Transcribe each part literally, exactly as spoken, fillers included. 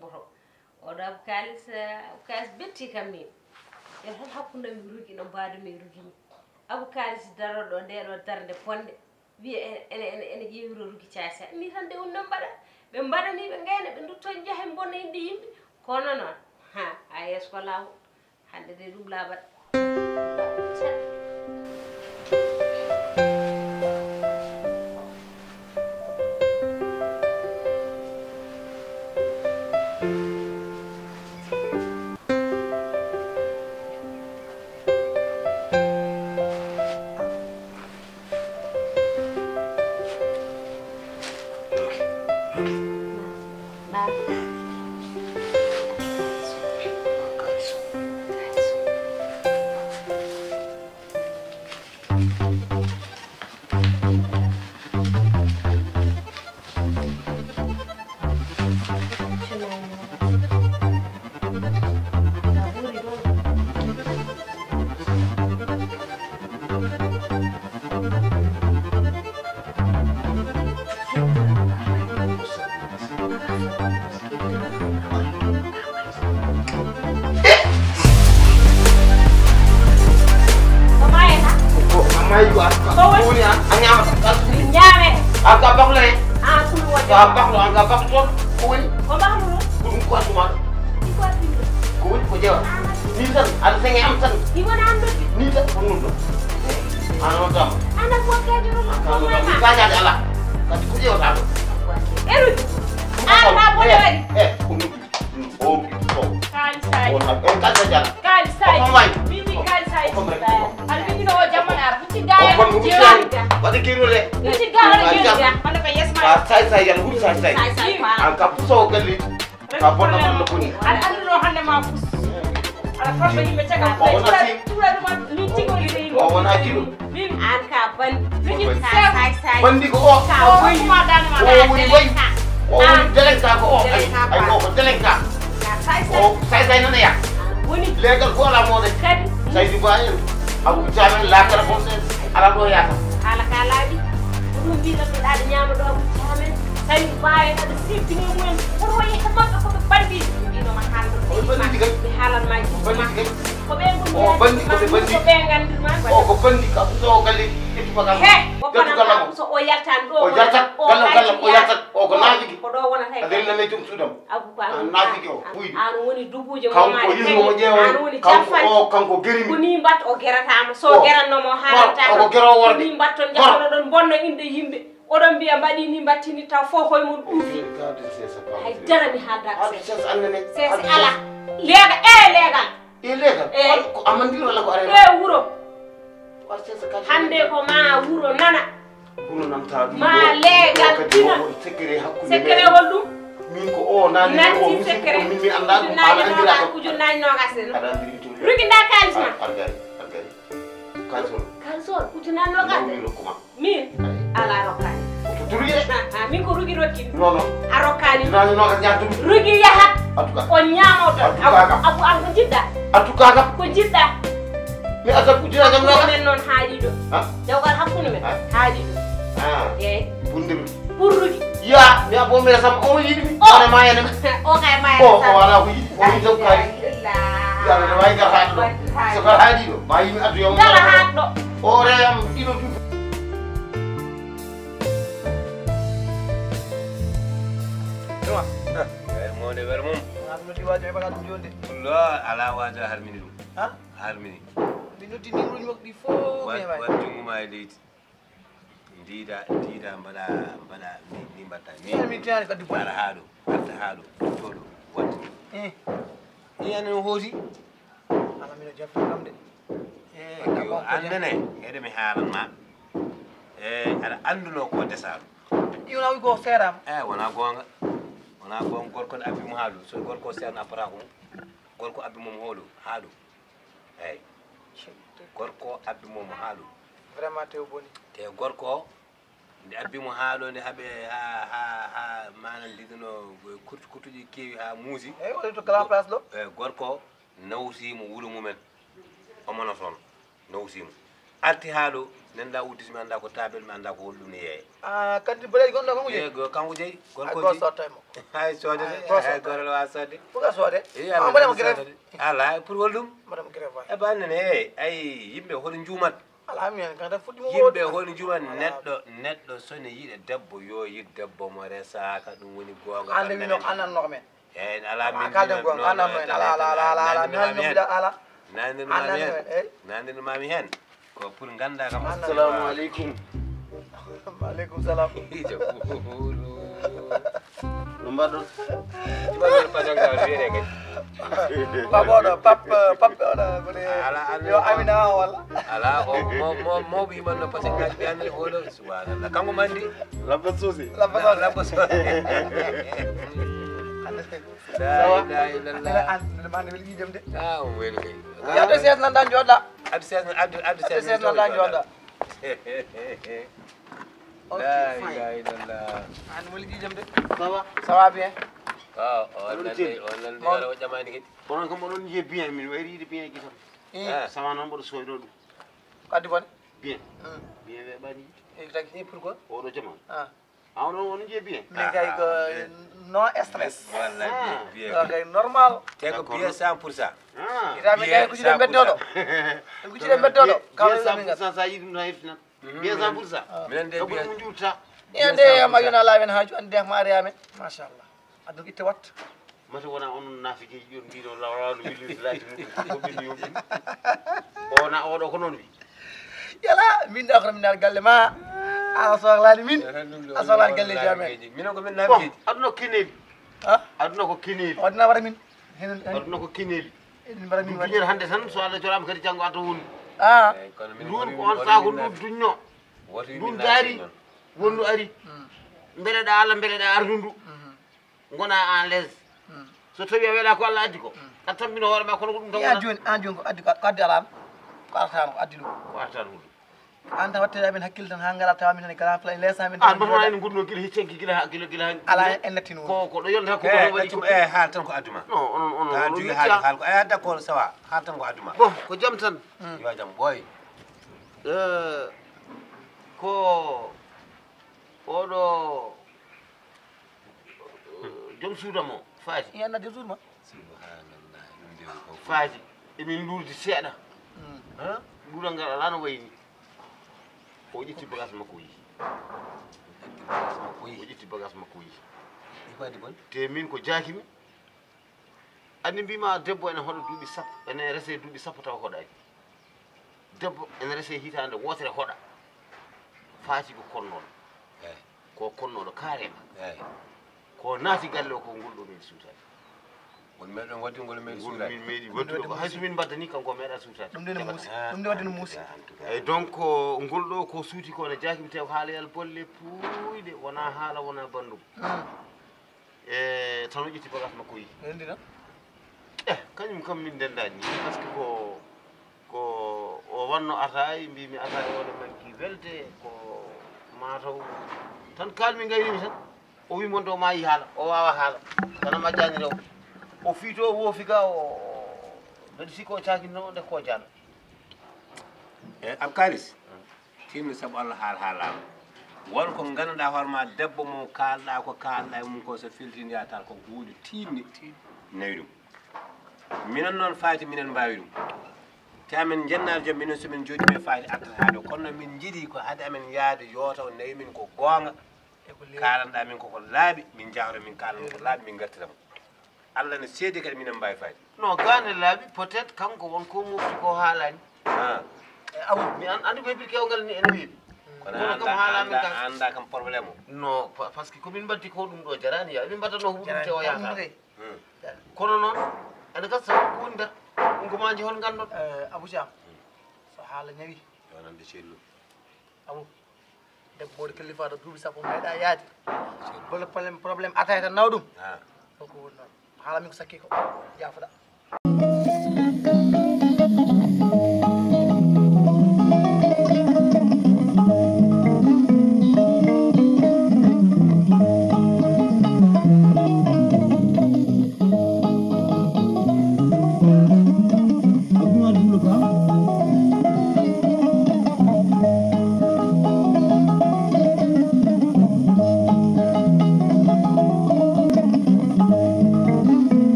Boto. Oɗo Abou Kalis, eh, Abou Kalis betti kam min. Yo tan hakkunde mi rugi no mbaadu mi rugini. Abou Kalis daroɗo ɗo nde ɗo darnde ponde. Wiya ene, ene, ene, ene ƴeewiro rugi caay caay. Ni tan de woni no mbaɗa. Ɓe mbaɗani ɓe ngayna ɓe ndutto njaha mbonna inɗe yimɓe. Kono noon, ha, A S ko laawol. Hannde de ɗum laaɓat. Ko maayata? Ko a maayi ko a, ko woni a, a ñaamata. Ñaame. A ka baklo he. A kulu woni. Ka baklo, a ka baklo toon. Ko woni? Ko baklo ɗum? Ko ɗum ko asuma ɗo. Ko woni ko jewa? Ni tan, aɗa seŋe am tan. Ni wona an noddi. Ni tan ko ɗum ɗo. An on tam. Ana ko kaji ɗum. An on tam. Ka jaade ala. Kadi ko jewta ɗo. Eruji. An na boɗe waɗi. Eh, ko ɗum. Kaalisaaji. Kaalisaaji. Min mi kaalisaaji. Aɗa bindino o jamma na. Buti gaaya jewaani ga. Waɗi kiro le. Buti gaaya jewaani ga. Mana ka yes ma. Ka sai sai yan huri sai sai. An ka puso galli. Ka bonna man no kuni. Aɗa anduno hande ma pus. Aɗa farba yimɓe cagal. O wona tim. Tura ɗum min tigori. O wona kilo. Min an ka ban. Ka sai sai. Bandi ko o. Ka woni ma dano ma. O woni wayi. O woni delenka ko o. Ay ko ko delenka. O sai sai nana ya. Woni. Legal ko ala mo de. Kadi. Sai du bayen. Abu jamen la kala ko se. Ala do ya. Ala ka labi. Ko dum bi no da nyama do abu jamen. Sai du bayen da sibini mo. Ko wayi ko mabbe ko bandi. Dino ma hal. O bandi digal. Bi halan ma. Bandi digal. Ko ɓe ngonndi. O bandi, ko ɓe bandi. Ko ɓe nganndirma. O ko bandi ka, so o galle, ƴettu ka. He, o ƴettu ka lamo. So o yaltan ɗo. O yaltat, o galle o galle, o yaltat. O ko naafiki. Ko ɗo wonata. A della me jom suudam. Abu ko an naafiki o, huydi. An woni dubujo mo. Kanko yimmo mo ƴeewa. An woni kanko o, kanko gerimi. Ko ni mbat o geratama. So geranno mo haalata. O ko gero worɓe. Ni mbatton jahano ɗon bonno inde yimɓe. Oɗon mbiya mbaɗi ni mbattini taw fof koye mum ɗuufi. Hay dara mi haaldaaka. Sese ala. Leega e leegal. E leegal? Eey. Ko ammandir walla ko arena? E wuro. Hannde ko ma wuro nana. Wuro nanta ɗum. Ma leegal tina. Secret hakkunde. Secret hol ɗum? Min ko o nani ko min mi annda ko. Ujunnaji nogas. Ujunnaji nogas. Rugi nda kalis ma. Argari, argari. Kalis on. Kalis on ujunnaji nogas. Min rokkuma. Min? Ala rokkani. Ko to rugi de. Ha, ha, min ko rugi rokki. Non, non. A rokkani. Dinani non ka jattum. Rugi yahat. Atuka. O ñaamo do. Atuka kam. Abu an ko jidda. Atuka kam. Ko jidda. Mi ata ko jira jam no. Men non haadi do. Ha? Dewgal hakkunde men. Ha? Haadi do. Ha. Eh. Bunde. Pour rugi. Ya, mi abo mi sam o yidi. Ana mayana. O kay mayana. O wala ko yidi. O yidi kay. Ya na way ka haado. So ka haadi do. Bayi mi atu yo. Ngala haado. Hoore am ɗiɗo duuɓi. Ewa. Wer mawde, wer mum. Wonaa ɗum noddi waajo heɓata ɗum jooni de. Wallaa, alaa waajo a harmini ɗum. Ha? A harmini. Mi noddi numéro ji makko ɗi fof, mi heɓaani. Wat junngo ma e leydi. Ndiida, ndiida, mbaɗa, mbaɗa, ni, ni mbaɗta, ni. Eyi, mi tinaani kaddi boɗɗo. Mbaɗa haa ɗo, arta haa ɗo, totto ɗo, waɗta ni. Eh. Ni anen o hooti. Ala mino jafta kam de. Eh, yo, an nene, heɗe mi haalan ma. Eh, aɗa annduno ko desaaɗo. Iwna wi ko seeraama. Eh, wona goonga. Wona goonga, gorko ne abbi mo haa ɗo. So gorko seerna appata ko mo. Gorko abbi mo mo haa ɗo, haa ɗo. Eyi. Gorko abbi mo mo haa ɗo. Vraiment, te o boni. Te gorko nde abbi mo haa ɗo, nde haɓe haa, haa, haa maana ndidino kurtu-, kurtuji keewi haa muusi. Eyi, woni to kala place ɗo. Eyi, gorko nawsi mo wuro mumen. Omo no toon, nawsi mo. Arti haa ɗo, nanndaa udditi mi anndaa ko taabel, mi anndaa ko holɗum ne yeeye. Ah, kanti baleeji gonɗo kanko jeyi? Eey, go-, kanko jeyi. Ay, gorko goo jeyi. Sotta e makko. Hay soodde de, ay, goo hay sotta. Gorko waawa soodde. Pour que soodde? Eey, ah, mbaɗa mo grève. Soodde de. Alaa, pour holɗum? Mbaɗa mo grève, waay. E ba nene, eey, ay, yimɓe hol njuumat? Alaa, mi en kadi fuɗɗi mo yimɓe woodi. Hol njuumat? Alaa. Neɗɗo, neɗɗo so ne yiɗa debbo, yo yiɗ debbo mo resaaka, ɗum woni goonga. Hannde min o annanno ko men. Eey, alaa, min kalden ko, non, alaa, non, non, alaa, alaa, alaa, alaa, alaa, mi hannde mi ɗa, alaa. Nanndinmaami heen. Eey. Nanndinmaami heen. Ko pour nganndaa kam. Assalamu aleykum. Wa aleykum salam. Ija, buulu. No mbaɗɗon? Ima ɗon patangal wiyete kay. Pap oɗo, pap, pap oɗo, mone. Alaa, alaa, yo Amina o walla? Alaa, o mo, mo, mo ɓe imanno patangal ɓe anndi oɗo, subhanallah. Kanko mandi? Labba suusi. Labba suusi. Labba suusi. La ilaha illallah. An, an, an, an, weli ƴiiƴam de. Ah, o weli kay. Addu sees nan ɗan jooɗɗa. Addu sees nan, addu, addu sees nan ɗan jooɗɗa. Ok, fine. La ilaha illallah. An weli ƴiiƴam de. Ça va? Ça va bien. Ah, o nan de, o nan de, o ƴamaani kadi. Kono kam oɗon njiya bien, min wayri yiide bien gitam. Eh. Ça va noon mboɗo soyɗo ɗum. Ko addi bone? Bien. Hmm. Bien weeɓaani. Eh, tagi, eh, pourquoi? Oɗo jamaanu. Ah. A on, on, on njiye bien? Min kay ko no stress. Wallay, bien, bien. Ɗo kay normal. Te ko bien cent pour cent. Ah. Ita min kay ko jiɗen beddoɗo. Ko jiɗen beddoɗo. Bien cent pour cent, sa yiɗi ɗum tan heftinan. Bien cent pour cent. Minen de bien. Ɗum juutta. Bien cent pour cent. Yande ma yona lawen haaju ande ma ari amen. Machallah. Addu itte wat. Mate wona onon naafigeeji ɗi on mbiɗo lawlaano willirde laaji muɗum ko ɓinni yonɓin. O na oɗo ko noon wi. Yala, min da ko min nar galle ma. A soxlaani min. A soxlaani galle ji amen. Minen ko min naafigeeji. Aduna ko kineeli. Ha? Aduna ko kineeli. Aduna wara min. Henen, henen. Aduna ko kineeli. Enen mbara min. Duñer hannde tan so Allah joraama kadi janngo adda woni. Ah. Eey, kono min nduun ko on saako nduun duñno. Woto yimɓe nduun daari. Wondu ari. Mm. Mbeleɗa Allah, mbeleɗa arnundu. Mhm. Ngona en l'aise. Mm. So tawi a weela ko Allah addi ko, mm, a tambino hoore ma kono ko ɗum tan. Ya wona. Jooni, an jooni ko addi, ko addi alaa, ko arata ko addi ɗum. Ko arata ɗum. An tan watte amen hakkille tan ha ngara tawa min tan e grand place, lesa min. An tan mbaɗa en ngurno gila heccenki gila ha, gila, gila ha. Ala en nattin woni. Ko, ko ɗo yonta ko. Eh, ɗo waɗi ko. Eh, haal tan ko adduma. Non, onon, onon, ta onon jogi haal, haal ko, eh, d'accord, ça va. Haal tan ko adduma. Bon, ko jam tan. Mm. Yo jam, boy. Eh, ko oɗo, eh, joom suudu am o, Faati. Yanna joom suudu ma? Subhanallah, ɗum de ko Faati, emin luurdi seeɗa. Mm. Ha? Luural ngal alaa no wayi ni. O ƴetti bagage makko o yehi. O ƴetti bagage makko o yehi. O ƴetti bagage makko o yehi. Iko addi bon? Te min ko jaaki mi. Anndi mbima debbo ene hoɗa duuɓi sappo, ene rese duuɓi sappo tawa hoɗaaki. Debbo ene rese hitaande wootere hoɗa. Faati ko konnoɗo. Eey. Ko konnoɗo carrément. Eey. Ko naati galle o ko ngol ɗo meeɗi suutaade. Ngol meeɗon waɗde ngol meeɗi suutaade. Ngol min meeɗi waɗde ko hay so min mbaddani kanko meeɗa suutaade. Ɗum de no muusi. Ah, ɗum de waɗde no muusi. En tout cas, en tout cas. Eey, donc, ngol ɗo ko suuti ko ne jaaki mi tew haaleyal bolle puuyɗe, wona haala, wona banndum. Hmm. E tan o ƴetti bagage makko o yehi. Renndi tan? Eh, kañum kam min ndenndaani ni, parce que ko, ko o wanno ataay, mbimi ataay o ne manki welde, ko mataw tan kalmi ngaynimi tan. O wi mon ɗo maayi haala, o waawa haala. Kono majjani rew. O fiito o woofi ga o, o, mbeɗa sikki o cakinno nde ko jano. E Abkaris? Tinno sabu Allah haal haalaama. Won ko ngannduɗaa hoore ma debbo mo kaalɗaa ko kaalɗaa e mum ko so feltini yatal ko huunde tiiɗnde nawi ɗum. Minen noon Faati minen mbaawi ɗum. Te amen njennaade joom minen so min njooɗii e Faati artat haa ɗo. Kono noon min njiɗi ko hade amen yahde yooto nawi min ko goonga. Kaalanɗaa min koko laaɓi min njahro min kaalan ko laaɓi min ngartira mo. Allah ne seedi kadi minen mbaawi fayde. Non, gaane laaɓi, peut-être kanko won ko mofti ko haalani. Ah. E awo, mi an-, anndi ko heɓir kewngal ni ene weeɓi. Kono kono kam annda, haala min annda, kan. Annda kam problème o. Non, pa-, parce que ko min mbaddi ko ɗum ɗo jarani ya. Min mbaddano ko ɗum te o yahata. Hmm. Kono noon, ene gasa ko woni nder. Ɗum ko ma jehon nganndon. Eh, Abou Thiam, so haala ñawi. Yo nande cellu. Awo, debbo mawɗo kellifaɗo duuɓi sappo meeɗa yaade. Wala problème, problème ataya tan nawa ɗum. Ah. Ɗum ko woni noon. Haala min ko sakki ko. Jaafoɗa.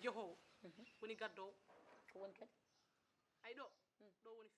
Jehoowo woni gaddoowo. Ko woni kadi? Ay ɗo, ɗo woni